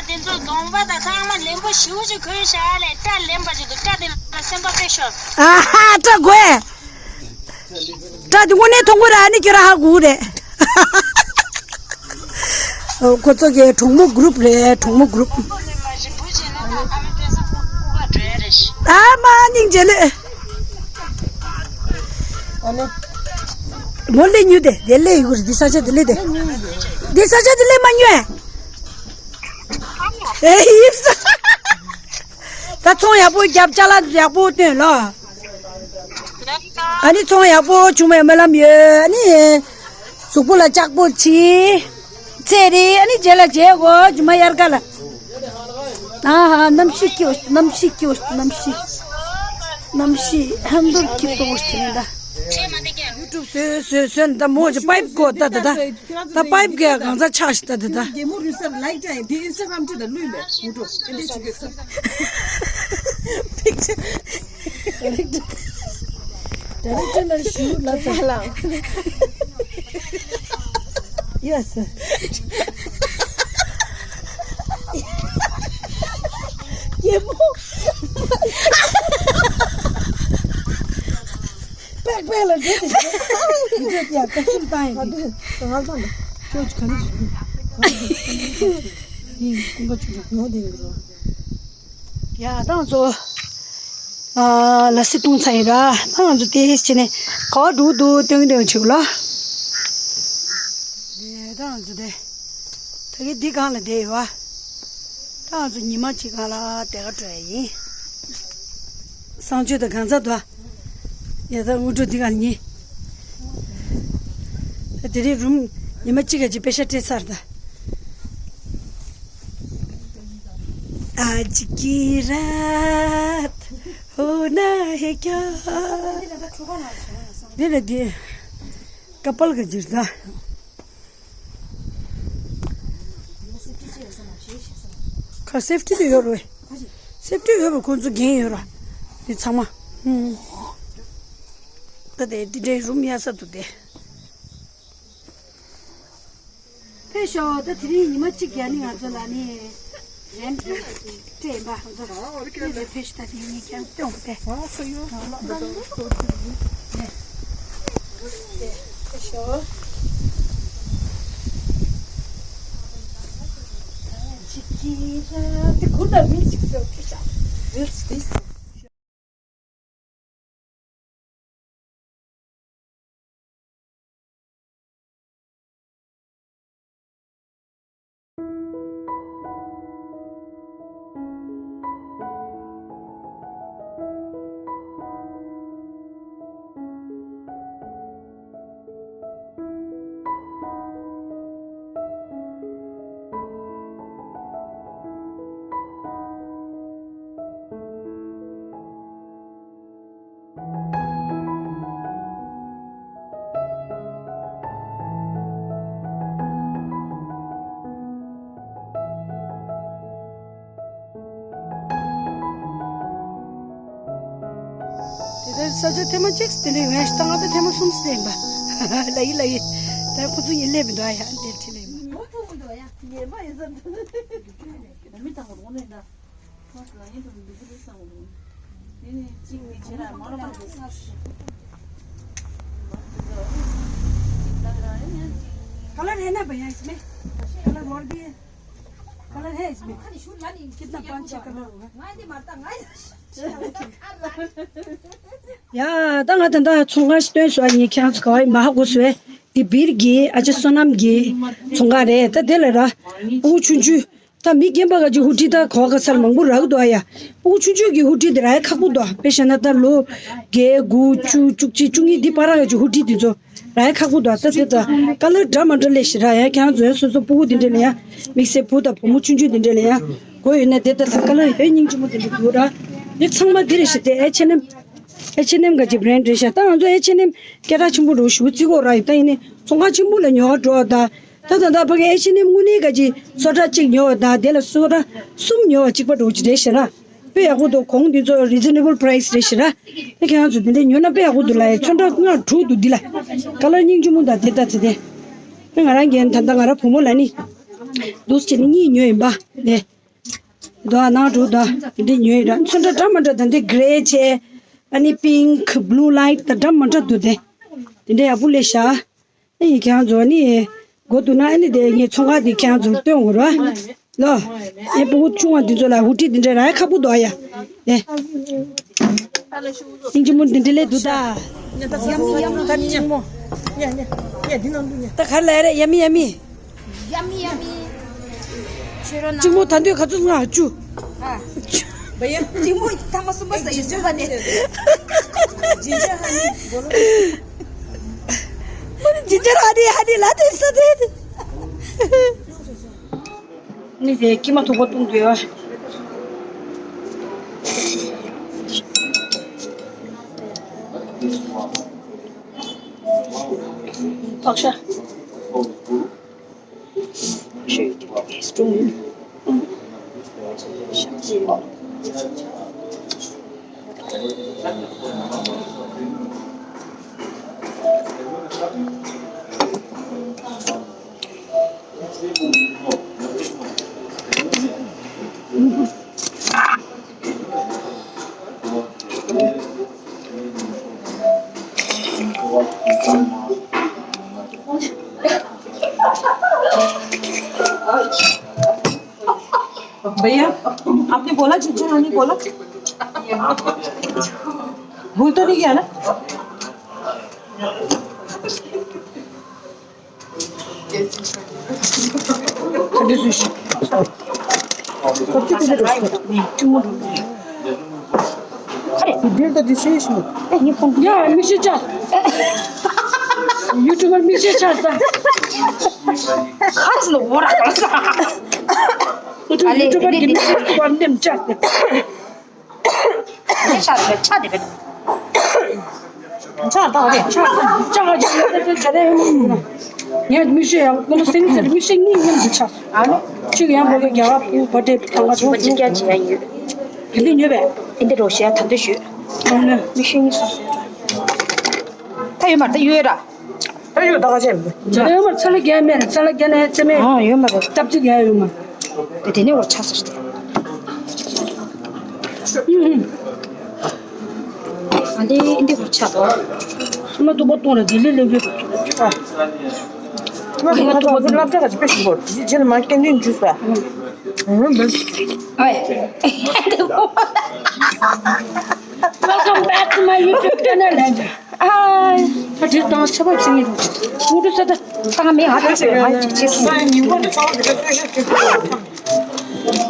དེ་ཚོ་གདོང་པ་དང་ཚང་མ་ལེན་པོ་ཞིའུ་ཅིག་གོན་བཞག་ལས་སྐྲ་ལེན་པ་ཅིག་འདུག་སྐྲ་དེ་ལ་སེམས་པ་དཔེ་ཤོར། ཨ་ཧ་སྐྲ་དགོས། སྐྲ་དེ་དངོས་གནས་མཐོང་གི་ར་ཨ་ནི་ཁྱོད་རང་ཧ་གོ་གི་རེད། ཁོ་ཚོ་གི་གྲོགས་མོ་གུ་རུབ་རེད། གྲོགས་མོ་གུ་རུབ། ཨ་མ་སྙིང་རྗེ་ལེ། མོ་ལེ་ཉུ་དེ་དེ་ལེ་ཡུ་རི་འདི་ས་ཆ་དེ་ལེ་དེ། འདི་ས་ཆ་དེ་ལེ་མ་ཉུ་ཨེ། ཨེ་ཡིབ་ས། ད་ཚོང་ཡག་པོ་རྒྱབ། ཅ་ལག་ཡག་པོ་བཏོན་ལོ། ཨ་ནི་ཚོང་ཡག་པོ་བྱུང་བའི་སྨོན་ལམ་ཡོད། ཨ་ནི་གཟུགས་པོ་ལ་ལྕགས་པོ་ཆེ། ཚེ་རེ་ཨ་ནི་རྗེས་ལ་མཇལ་གོ། རྗེས་མ་དབྱར་ཁ་ལ། ཨ་ཧ། གནམ་གཤིས་སྐྱིད་པོ། གནམ་གཤིས་སྐྱིད་པོ། གནམ་གཤིས། གནམ་གཤིས་ཧན་དུ་སྐྱིད་པོ་ཞིག་ད། ཡུ་ཊུབ་བཟོས་བཟོས་བཟོས་ད་མོ་ཅིག་པའིབ་གོ་ད་ད་ད། ད་པའིབ་གི་གང་ཚ་ཆགས་ཤིག་ད་ད་ད། རྒན་མོ་རུ་སར་ལའིག་ཀྲ་ཡིན་དེ་ཨིན་སི་ཊ་གྷ་རམ་ཁྲིད་ད་ལུས་མེད་ངུ་འགྲོ་ཨེ་འདྲས་བྱེད་དགོས་ས། པིག་ཅར། ཌའི་རེག་ཊར་ལ་ཞུ་ལ་ས་ལ། ཡེ་སི། རྒན་མོ། པེག་པེག་ལ་འགྲོ་དེ་ཞིག་འགྲོ་དེ་ཡ་ཀ་སུམ་ཏང་ཡིན་དེ། ང་ཚོ་ལ་ཁྱོད་ཀྱི་ག་ནས་ཞིག་འདུག་ཡིན་ཀུན་པ་ཆུ་ལ་ངོ་དེ་ཡིན་འགྲོ། ཡ་ད་ང་ཚོ་ཨ་ལ་སི་བཏུང་ཚར་ཡིན་ར། ད་ང་ཚོ་དེ་ཕྱིན་ནས་ག་བ་འགྲོ་འདུག་སྟོན་སྟོན་བྱེད་དགོས་ལ། དེ་ད་ང་ཚོ་དེ་ད་གི་འདི་སྒང་ལ་བསྡད་ཡོད་བ། ད་ང་ཚོ་ཉི་མ་གཅིག་སྒང་ལ་དེ་ག་འགྲོ་ཡ་ཡིན། གསང་སྤྱོད་དང་གང་ཚ་དོ། ཡ་ད་དངོས་གྲུབ་འདི་ག་ཉེ། ད་དེ་རིང་རུམ་ཉི་མ་གཅིག་ག་ཅིག་པེ་ཤ་སྤྲད་ཚར་ད། ཨ་ཅི་ཀི་ར་ཧོ་ན་ཧེ་ཀྱ། འདི་ལ་འདི་ཀ་པལ་ག་ཅིག་ད། ཁ་སེབ་ཊི་དེ་ཡོད་རེད། སེབ་ཊི་ཡོད་པ་ཁོང་ཚོ་འགན་ཡོད་ར། དེ་ཚང་མ། ཧུམ། ད་དེ་འདི་འདྲའི་རུམ་ཡག་ས་འདུག་སྟེ། ཕེབས་ཤོག་ད་དེ་རིང་ཉི་མ་གཅིག་རྒྱག་ནི་ང་ཚོ་ལ་ནི། རན་སྤྲད་ཡིན་པ་ང་ཚོ་ལ་ཕེབས་ཤོག་ད་དེ་ངས་ཀྱང་སྟོན་དེ། ཕེབས་ཤོག་ཅིག་གི་ར་དེ་ཁུར་ད་མི་ཅིག་སོ་ཁྱི་ཤ་རེད་དེ། དེ་ལྟར་ས་ཆ་ཐེངས་མ་གཅིག་དེ་འདྲའི་ངས་ལྟ་ང་ད་ཐེངས་མ་གསུམ་སླེབས་པ། ལ་ཡི་ལ་ཡི། ད་ཁོ་ཚོ་ཡིན་སླེབས་མི་འདུག་ཨ་ཡ་འདིར་ཁྲིད་སླེབས་པ། ངོ་ཐུག་མི་འདུག་ཨ་ཡ། ངན་པ་ཡིན་ས་འདུག་མི་དང་པོ་རོགས་ནས་ད། ཁོ་ལ་ཡིན་དུ་འདུག་གི་རེད་བསམ་གི་འདུག་དེ་ནས་གཅིག་གིས་ཁྱེད་རང་མ་རོགས་པ་འདུག་ས་ཞིག कलर है ना भैया इसमें? कलर और भी है। कलर है इसमें। कितना? पाँच छः कलर होगा। ཡ་ད་ང་ད་ད་ཚོང་ཁང་ཞིག་སྟོན་སོང་། ངས་ཁྱེད་རང་ཚོ་ག་བ་ཡིན་མ་ཧ་གོ་སོང་། དེ་སྦིར་གྱི་ཨ་ཅེ་བསོད་ནམས་ཀྱི་ཚོང་ཁང་རེད། ད་དེ་ལ་ར་ཕྲུ་གུ་ཆུང་ཆུང་ད་མི་རྒན་པ་ག་ཅིག་ཧུ་ཊི་ད་གོ་ག་ཚར་མང་པོ་རག་འདུག་ཨ་ཡ། ཕྲུ་གུ་ཆུང་ཆུང་གི་ཧུ་ཊི་དེ་རག་ཡ་ཁག་པོ་འདུག་དཔེ་བཞག་ན་ད་ལོ་བརྒྱད་དགུ་བཅུ་བཅུ་གཅིག་བཅུ་གཉིས་འདི་བར་ག་ཅིག་ཧུ་ཊི་དེ་ཚོ་རག་ཡ་ཁག་པོ་འདུག་ད་དེ་ད་ཀ་ལར་འདྲ་མ་འདྲ་ལས་ཤི་ར་ཡ། ཁྱེད་རང་ཚོ་ཡ་སོ་སོ་ཕྲུ་གུ་དེ་འདྲ་ལ་ཡ་དམིགས་བསལ་བུ་དང་བུ་མོ་ཆུང་ཆུང་དེ་འདྲ་ལ་ཡ་དགོས་ཡོད་ན་དེ་ད་ད་ཀ་ལར་ཡ་སྙིང་རྗེ་མོ་དེ་འདྲ་འདུག་ར། དེ་ཚང་མ་དེ་རེད་ཤི། དེ་ཨེཆ་ཨེན་ཨེམ། ཨེཆ་ཨེན་ཨེམ་ག་ཅིག་བྷི་རེན་ཌི་རེད་ཤག་ད་ང་ཚོ་ཨེཆ་ཨེན་ཨེམ་སྐད་གྲགས་ཆེན་པོ་རུ་ཞུ་བརྩི་གོ་ར་ཡོད། ད་ཡིན་ནའི་ཚོང་ཁང་ཆེན་པོ་ལ་ཉོ་བ་འགྲོ་བ་ད། ད་ད་ད་ཕ་གི་ཨེཆ་ཨེན་ཨེམ་དངོས་གནས་ག་ཅིག་སོ་ཊ་གཅིག་ཉོ་བ་ད་དེ་ལ་སོ་ཊ་གསུམ་ཉོ་བ་གཅིག་པ་འགྲོ་གི་རེད་ཤག་ར། དཔེ་ཡག་པོ་འདུག་གོང་འདི་ཚོ་རི་ཛི་ནེ་བལ་པ་རའི་སི་རེད་ཤག་ར། ཨེ་ཁྱེད་རང་ཚོ་དེ་འདྲ་ཉོ་ན་དཔེ་ཡག་པོ་འདུག་ལ། ཚོན་ཁྲ་ལྔ་དྲུག་འདུག་འདི་ལ། ཀ་ལར་སྙིང་རྗེ་མོ་ད་དེ་ད་དེ་དེ། ཨེ་ང་རང་གིས་ད་ད་ང་རང་བུ་མོ་ལ་ནི་འདུག་སེ་བྱས་ནས་གཉིས་ཉོས་ཡིན་པ་དེ། དོ་ནང་འགྲོ་དོ་འདི་ཉོས་ར། ཚོན་ཁྲ་འདྲ་མི་འདྲ་དང་འདི་གྷི་རེ་བྱས། ཨ་ནི་པིང་ཀི་བྷུ་ལུ་ལའིཊ་དང་འདྲ་མི་འདྲ་འདུག་དེ། དེ་འདྲ་ཡག་པོ་ལས་ཤག་ཨ་ཡིན་ཁྱེད་རང་ཚོ་ནི་ དགོས་འདུག་ན་ཨ་ནི་དེ་ངས་ཚོང་ཁང་དེ་ཁྱེད་རང་ཚོར་སྟོན་དགོས་ར། ལོ། ཨེ་སྤུ་གུ་ཆུང་བ་འདི་ཚོ་ལ་ཧུ་ཁྲིད་འདི་འདྲ་རག་ཁ་སྤུ་འདུག་ཨ་ཡ། ཨེ། ཨིན་ཇི་མུར་འདི་འདྲ་ལས་འདུག་ད། ད་ག་རེ་ལབ་རེད། ཡ་མི་ཡ་མི། ཁྱོད་རང་གཅིག་མོ་ད་འདོད་ག་ཚོད་ང་བཅུ། ཨ། གཅིག་མོ་ཐ་མ་གསུམ་པ་ཟ་ཡི་བཅུ་པ་ནས། ཇི་འཇར་ཧ་ནི་གོ་ལོ། ཇི་འཇར་ཧ་ནི་ཧ་ནི་ལ་དེ་ས་དེ། ནི་དེ་ཀྱི་མ་ཐུག་པ་བཏུང་དགོས། ཕག་ཤ། ཆོས་ཀྱི་སྒྲུང་ཞབས་ཀྱི། भैया, आपने बोला जिंजर हनी बोला? भूल तो नहीं गया ना? ཡ་མི་ཤེས་ཆགས། ཡུ་ཊུབ་པར་མི་ཤེས་ཆགས་ད། ཁ་ཅིག་ལ་འོ་ར་ག་ས། ཡུ་ཊུབ་པར་གྱི་མི་ཤེས་ཐུབ་པར་ནེམ་ཆགས་ཏེ། ཆགས་ཏེ་ཆགས་ཏེ་རེད། ཆགས་ད་རེད། ཆགས་ཆགས་ཆགས་ཆགས་ཆགས་ངས་མི་ཤེས་ཡང་ཀུན་སེང་ཟེར་མི་ཤེས་གཉིས་མཉམ་དུ་ཆགས། ཨ་ནི་གཅིག་ཡང་བོད་པའི་རྒྱལ་བ་བུ་བ་ཏྲེ་ཐང་ག་ཆོག་གཅིག་རྒྱ་ཅི་ཡང་ཡོད། དེ་འདི་ཉོས་པས། ཨིན་དེ་རོ་ཤི་ཡ་ད་འདོད་ཞུས། ཨ་ནི་མི་ཤེས་གཉིས་སོང་ཟེར། ད་ཡོད་མ་རེད་ད་ཡོད་ར། ད་ཡོད་ད་ག་ཅན། ད་ཡོད་མ་རེད་ཚ་ལ་རྒྱ་མེད་རེད་ཚ་ལ་རྒྱ་ནས་ཚེ་མེད། ཨ་ཡོད་མ་རེད། སྟབས་གཅིག་ཡ་ཡོད་མ་རེད། དེ་དེ་ནས་འོར་ཆགས་སོང་ཟེར། ཨ་འདི་འདི་གུར་ཆགས་འདུག་སྲུ་མ་ཏོག་པ་གཏོང་ལ་དེ་ལས་ལས་འགུལ་འདུག་སྲུ་མ་ཏོག་པ་གཏོང་ལ་སློབ་གྲྭ་ག་ཅི་དཔེ་ཞིག་འགོར་དེ་རྗེས་ལ་མ་སྐད་འདོན་འཇུས་ས། Welcome back to my YouTube channel. ཨ། ད་དེ་དང་ཚེ་བ་ཚིག་ངེས་རུ། ངུ་འདུག་ས་ད། ད་ང་མེད་ང་ད་ཚེ་བ་ང་ཅིག་བྱེད་སོང་། ཚེ་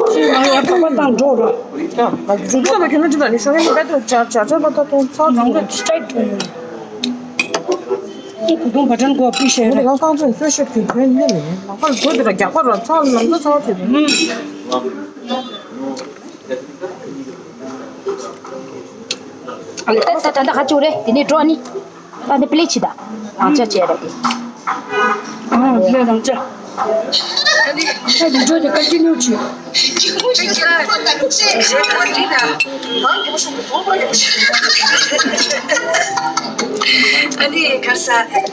བ་ང་ཡར་པགས་པ་བཏང་འགྲོ་ར། ད་ང་རྒྱུ་ཚོགས་ལ་ཁྱོད་ནི་ཅི་ད་ནི་ཤོག་ངས་ནི་བེད་དུ་ཇ་ཇ་ཇ་པ་ད་དུང་ཚ་ཚ་ནང་ལ་སྟྲེ་ཊི་འགྲོ་ཡོད། ཁུ་ཐུང་བ་ཏན་གོ་པི་ཤེ་ར། ང་རྐང་ཚོད་གསོལ་ཤོད་ཁྱོད་ཁྱོད་ནི་ནི་ལག་པར་གོ་དེ་ལ་རྒྱག་པ་ར་ཚ་ལམ་ཚ་ཚ་ཚ་དེ། ཨ་ལེ་ད་ད་ད་ད་ག་ཅུ་རེད་དེ་ནས་འགྲོ་ནི། ད་ནི་པི་ལེ་ཆི་ད། རང་ཅག་བྱས་རེད་དེ། ཨ་ལེ་རང་ཅག་ད་དེ་འགྲོ་དེ་ཀ་ཅི་ནུ་ཆུ། ཨ་ནི་ག་ས།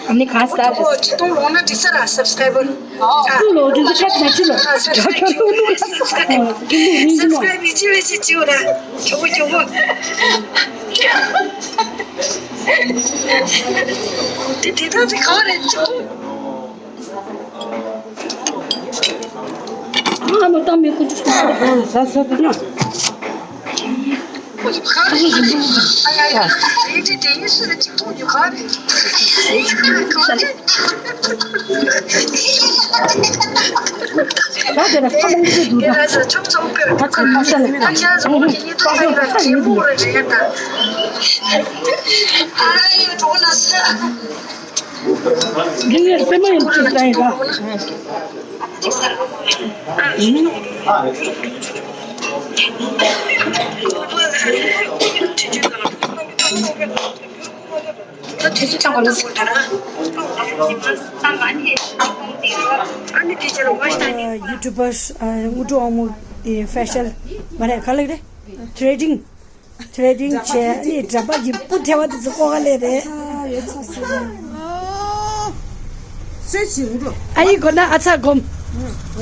ཨ་ནི་ག་ས། ཁོ་ཁྲི་སྟོང་ལོངས་ན་འགྲིག་ས་ར་སབ་སི་ཀ་རའི་བར། ཨ། ལོ་དེ་ཚོ་ཁ་ཆ་ཆུ་ལ། ཨ་སབ་སི་ཀ་རའི་བར་ཆུ་ལ། ཨ་སབ་སི་ཀ་རའི་བར་ཆུ་ལ་ཆུ་ལ་ཆུ་ལ་ཆུ་ལ། ཆུ་བོ་ཆུ་བོ། དེ་དེ་དག་དེ་ག་རེད་ཆུ་བོ། ཨ་མ་ཏང་མི་ཀུ་ཅུ་ས་ས་དེ་ན། འདི་ངས་པད་མ་ཡིན་གཅིག་བལྟ་ཡིན་ད། ད་དུས་ཚོད་ཚང་པ་ལ། ཡུ་ཊུབ་པར་དངོས་གྲུབ་དབང་མོ་ཕེ་ཤལ་མ་རེད་ག་ལེགས་རེད། ཐི་རེ་ཌིང་། ཐི་རེ་ཌིང་བྱས་ནས་འགྲམ་པ་གི་སྤུ་ཐལ་བ་དེ་ཚོ་ལྐོག་ག་ལས་རེད། ཨ་ཡི་གོ་ན་ཨ་ཚ་སྒོམ།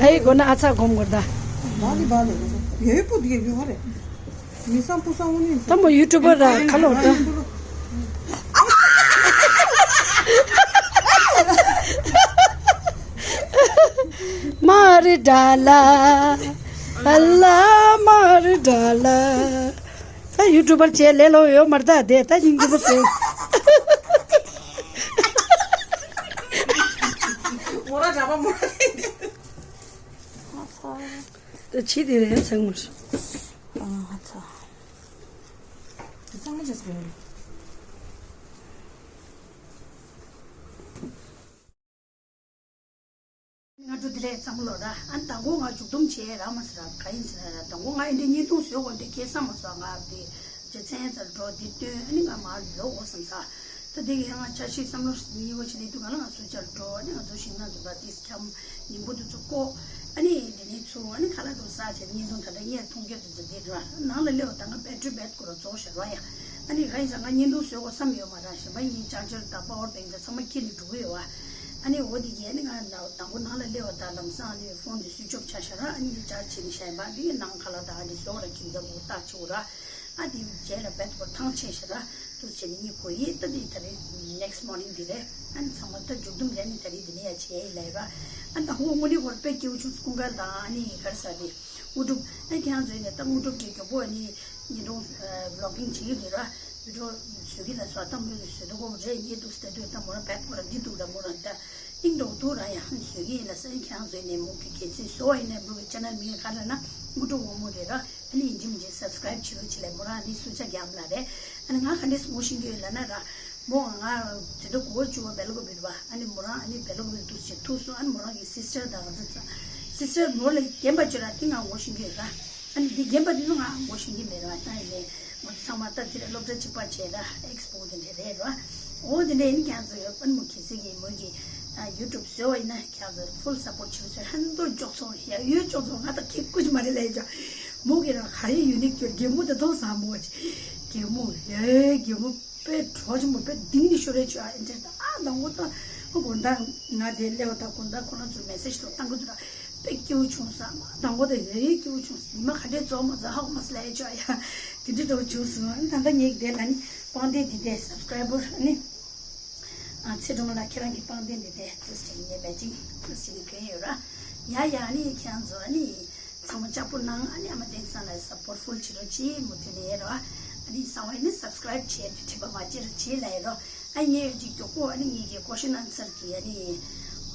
ཨ་ཡི་གོ་ན་ཨ་ཚ་སྒོམ་གོ་ད། ད་མོ་ཡུ་ཊུབ་པར་ར་ཁ་ལོ་ད། རི་ཌ་ལ། ཨ་ལ་མ་རི་ཌ་ལ། ད་ཡུ་ཊུབ་པར་བྱས་ལས་ལོ་ཡོད་མ་རེད་ད། དེ་ད་ཡིན་གྱི་པོ་ཟེར། མོ་ར་འདྲ་པ་མོ་ར་དེ་འདི། ད་ཕྱི་དེ་རེད་ཚང་མར། ཨ་ཚ། ཚང་མ་ཇེས་གི། སྔ་དྲོ་བདེ་ལེགས་ཚང་མ་ལོ་ར། ཨ་ནི་དང་པོ་ང་མཇུག་སྡོམ་བྱས་རག་མ་སོང་ར། ག་ཡིན་ཟེར་ན་ར། དང་པོ་ང་ཨེ་འདྲའི་བརྙན་ཐུང་བཟོས་འོ་འདི་ཁེལ་ས་མ་སོང་། ང་དེ་རྗེ་མཚན་ཚར་འགྲོ་འདི་སྟོན། ཨ་ནི་ང་མར་ལོག་འོ་བསམ་ས། ད་དེ་གི་ང་འཆར་གཞི་བསམ་བློ་གཉིས་པ་བྱེད་ནས་དུས་ག་ལ་ང་གསོལ་ཇ་འགྲོ། ཨ་ནི་ང་ཚོ་ཞིང་ནང་དུ་འདྲ་ཏིས་འཁྱམ་ཉིན་གུང་དུ་ཚོ་ཀོ། ཨ་ནི་དེ་ནས་ཚུར་ཨ་ནི་ཁ་ལག་དུ་ཟ་བྱས་བརྙན་ཐུང་ད་ལྟ་གཉེར་མཐོང་རྒྱུ་དུ་ཚོ་དེ་འདྲ་ནང་ལ་སླེབས་པ་ད་ང་བེ་ཊི་རི་བེད་སྐོར་རྫོགས་ཤར་བ་ཡ། ཨ་ནི་ག་ཡིན་ཟེར་ང་བརྙན་ཐུང་བཟོས་གོ་བསམ་ཡོད་མ་ར། གཞན་པ་ཡིན་ཅར་ཇར་དང་པ་ཝར་བེང་ཀ་ཚང་མ་ཁྱེར་ནས་འགྲོ་གི་ཡོད་བ། ཨ་ནི་འོ་དེ་ཡས་ནི་ང་དང་པོ་ནང་ལ་སླེབས་པ་ད་ལམ་སང་ཨ་ནི་ཕོན་དེ་སུའིཆ་ཨོཕ་ཆགས་ཤར་ར། ཨ་ནི་ཅར་བྱས་ནས་བཞག་ཡིན་པ། འདི་ནང་ཁ་ལག་དང་ཨ་ནི་བཟོ་བ་ར་ཁྱིམ་ཚང་བུ་ཏག་ཆེ་བོ་ར། ཨ་དེ་རྗེས་ལ་བེད་སྐོར་ཐང་ཆད་ཤར་ར། དུ་བྱས་ནས་གཉིད་ཁུག་ཡིན། ད་དེ་ད་རེས་ནེག་སི་མོར་ནིང་དེ་རེད། ཨ་ནི་ཚང་མ་ད་མཇུག་སྡོམ་རེད། ནི་ད་རེས་དེ་ནས་ཡ་བྱས་ཡིན་ལབ་ར། ཨ་ནི་དང་པོ་དངོས་གནས་ཁོ་ར་དཔེ་སྐྱིད་པོ་བྱུང་སྐུ་མཁར་དང་ཨ་ནི་ག་རེ་ཟེར་དེ་དངོས་གྲུབ། ཨ་ཁྱེད་རང་ཚོ་ཡིན་ནས་ད་དངོས་གྲུབ་ཀྱི་མགྱོགས་པོ་ཨ་ནི་ཉིན་གུང་ཨ་བི་ལོག་གིང་བྱེད་ཀྱི་རེད་ར། བི་ཌི་ཡོ་བཟོ་གི་ལ་སོགས་ད་མོས་ཀྱི་བཟོ་འདུག་གོ་རེད། ཉེ་འདུག་སྟེ་འདུག་ད་མོ་རང་བེད་སྐོར་ར་འདི་འདུག་ར། མོ་རང་ད་ཨིང་འགྲོ་འདུག་ར། ཡང་བཟོ་གི་ཡིན་ལ་སེ་ཁྱེད་རང་ཚོ་ཡིན་ནས་མོ་གི་གལ་སྲིད་བཟོ་བ་ཡིན་ན་མོ་གི་ཅེ་ནལ་མིང་ག་རེ་ལབ་ན་དངོས་གྲུབ་དབང་མོ་རེད་ར། ཨ་ནི་ཡིན་གཅིག་མིན་གཅིག་སབ་སི་ཀ་རེབ་བྱེད་རོགས་བྱེད་ལས། མོ་རང་ཨ་ནི་སུ་ཆ་རྒྱག་མ་ལ་རེད། ཨ་ནི་ང་ག་འདྲས་སེ་ངོ་ཤེས་ཀྱི་ཡོད་ལབ་ན་ར། མོ་ང་དེ་འདྲ་གོ་བཅུ་བ་བེ་ལ་ཀོ་བིར་བ། ཨ་ནི་མོ་རང་ཨ་ནི་བེ་ལ་ཀོ་བིར་དུ་ཞིག་ཐུག་སོང་། ཨ་ནི་མོ་རང་གི་སིས་ཊར་དང་ང་ཚོ་ཚ་སིས་ཊར་མོ་ལ་རྒན་པ་བཅོས་ར་དེ་ང་ངོ་ཤེས་ཀྱི་ཡོད་ར། ཨ་ནི་འདི་རྒན་པ་འདི་ཚོ་ང་ངོ་ཤེས་ཀྱི་མེད་ར། ད་ཡིན་ནའི་ང་ཚོ་ཚང་མ་ད་དེ་ར་སློབ་གྲྭ་གཅིག་པ་བྱས་ར། ཨེག་སི་པོ་དེ་འདྲ་རེད་ར། འོ་དེ་འདྲ་ཡིན་ཁྱེད་ཚོ་ཡོད། ཨ་ནི་མོ་གལ་སྲིད་ཀྱི་མོ་གི་ཡུ་ཊུབ་བཟོས་པ་ཡིན་ན་ཁྱེད་ཚོ་ཕུལ་སབ་པོར་བྱེད་རོགས་བྱེད། ཧན་ཏོ་ཅོག་ཚོ་ཡ་ཡོད་ཅོག་ཚོ་ང་ད་ཁེ་ཀུ་ཅི་མ་རེད་ལས་ཅོ། མོ་གི་རང་ག་རེ་ཡུ་ནིག་ཅོ་རྒན་མོ་དེ་ཐོག་ས་མོ་ཅི་རྒན་མོ་ཡ་རྒན་མོ། དཔེ་གྲོགས་ཆེན་པོ་དཔེ་གཏིང་ནས་ཤོར་རེ་ཆོ། ཨ་འདྲེ་ད་ཨ་དང་པོ་ད་དགོང་དག་ང་དེ་སླེབས་པ་ད་དགོང་དག་ཁོ་རང་ཚོ་མེ་སེ་ཇི་ཐོག་བཏང་གི་འདུག་ར། དཔེ་སྐྱིད་པོ་བྱུང་ས་མ་དང་པོ་ད་ཡ་ཡི་སྐྱིད་པོ་བྱུང་ས། ཉི་མ་ག་འདྲས་རྫོགས་མ་རྫོགས་ཧ་གོ་མ་སོང་ལབ་ཡ་ཆོ་ཡ། དེ་འདྲས་འདྲ་བོ་བྱུང་སོང་། ཨ་ནི་ད་ལྟ་ངས་དེ་ལ་ནི་པང་གདན་འདི་དེ་སབ་སི་ཀ་རེབ་བར་ཨ་ནི་ཨ་ཚེ་སྒྲོལ་མ་ལགས་ཁྱེད་རང་གི་པང་གདན་འདི་དེ་ཏུས་ཅིག་ངས་བེད་ཅིང་ཏུས་ཅིག་གོན་ཡོད་ར། ཡ་ཡ་ཨ་ནི་ཁྱེད་རང་ཚོ་ཨ་ནི། ཚང་མ་ལྕགས་པོ་གནང་། ཨ་ནི་ཨ་མ་བསྟན་བཟང་ལ་སབ་པོར་ཕུལ་བྱེད་རོགས་གྱིས། མུ་མཐུད་ནས་ཡེ་རོགས། ཨ་ནི་གསང་བ་ཡིན་ན་སབ་སི་ཀ་རེབ་བྱས་ཏེ་དྲན་པ་མ་བརྗེད་རོགས་གྱིས་ལབ་ཡེ་རོགས། ཨ་ནི་ངས་ཡོད་ཅིག་མགྱོགས་པོ་ཨ་ནི་ངེད་ཀྱི་ཀོ་ཤན་ཨན་སར་གྱི་ཨ་ནི་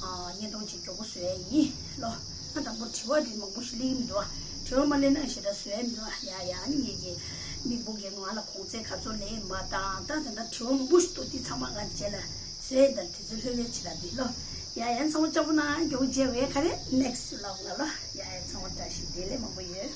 ཨ་བརྙན་ཐུང་ཅིག་མགྱོགས་པོ་བཟོ་ཡ་ཡིན་ལོ། ཨ་དང་པོ་དྲི་བ་དེ་མང་པོ་ཞིག་སླེབས་ཀྱི་མི་འདུག་ཨ། དྲི་བ་མ་སླེབས་ན་ཞེ་དྲག་བཟོ་ཡ་མི་འདུག་ཨ། ཡ་ཡ་ཨ་ནི་ངེད་ཀྱི་མིག་བུ་གི་ང་ལ་གོང་ཚད་ག་ཚོད་ལེན་མ་བཏང་ད་ད་ད་དྲི་བ་མང་པོ་ཞིག་འདུག་དེ་ཚང་མ་ང་རྗེས་ལ་བཟོ་ཡ་ད་དུས་ཚོད་ལྷོད་ལྷོད་ཅིག་ལ་འདི་ལོ། ཡ་ཡ་ཚང་མ་ལྕགས་པོ་གནང་། མགྱོགས་པོ་མཇལ་བའི་ག་རེ་ནེག་སི་ཊི་ལོག་ལ་ལོ། ཡ་ཡ་ཚང་མ་བཀྲ་ཤིས་བདེ་ལེགས་མང་པོ་ཡོད།